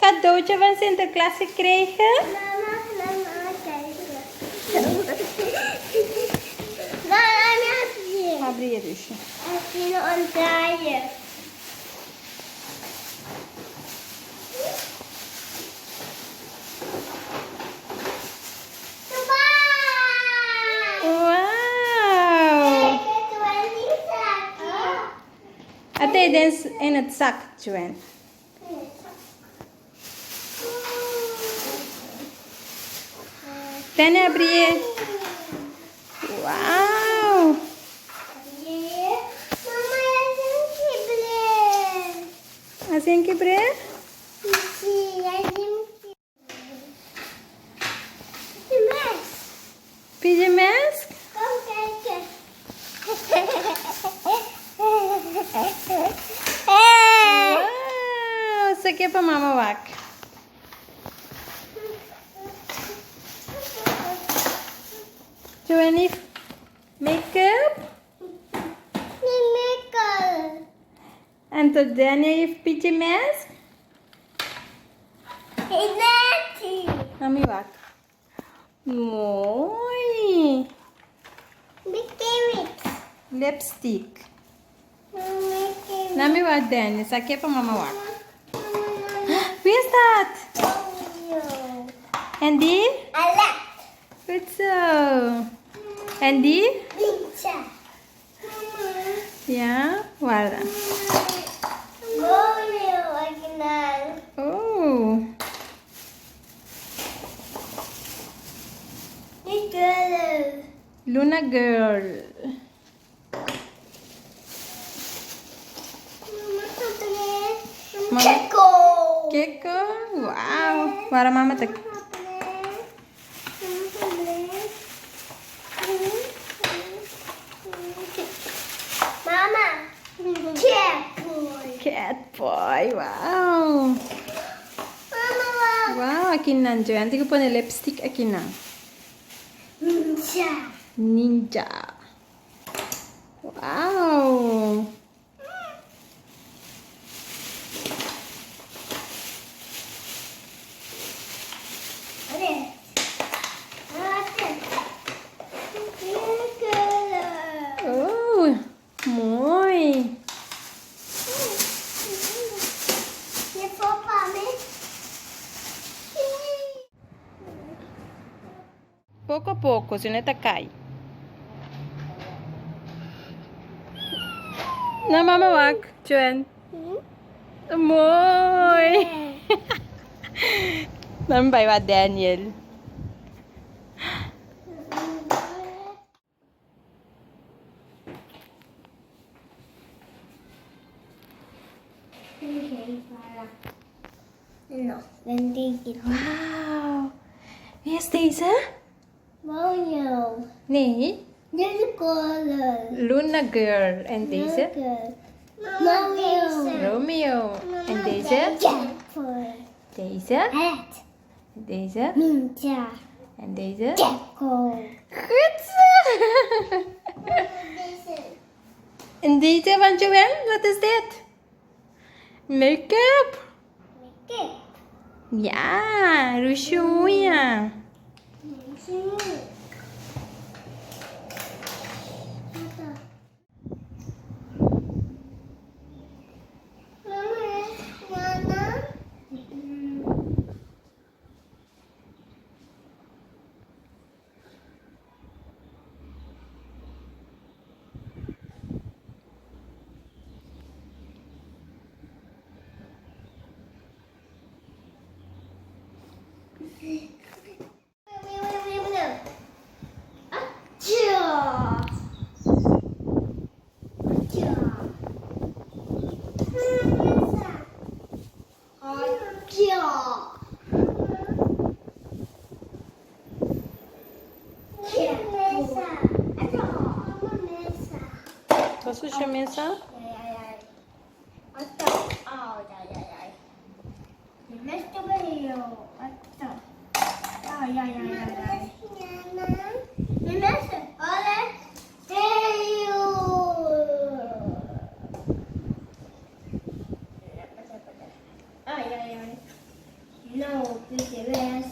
cadeautje van Sinterklaas gekregen? Mama, mama, kijk. Mama, heb Habri e dushi. je ontdraaien. Wow! Ate den in het zak, Joanne. Tene abri. Wow! Assim que bre? PJ Mask? Kom kijken. Wow! Esaki pa mama wak. Joanny, make-up? Anto Daniel heeft PJ Mask? Mami wak. Mooi! Lipstick. Nami wak Daniel. Esaki pa mama wak. Wie is dat? En die? Goed zo. En die? Ja, warda. Oh. Luna Girl. Mama. Kiko. Kiko. Wow. Warda mama ta. Mama. Cat boy. Cat boy. Wow. Mama, wow. Wow, aki nan Joanne. Tin ku pone lipstick aki nan. Ninja. Ninja. Wow. Oh, mooi. Je papa me. Poco poco, si no ta cay. Na mama wak, Joanne. Mooi. Dan bay wak Daniel. No, bendito. Wauw. Wie is deze? Mario. Nee, Luna Girl. En deze? Mario. Romeo. En deze? Catboy. Deze? Het. Deze? Ninja. En deze? Jacko. Goed zo. En deze van Joanne? Wat is dit? Make-up. Ja, rouge uña. Wat is je mesa? No, PCBS.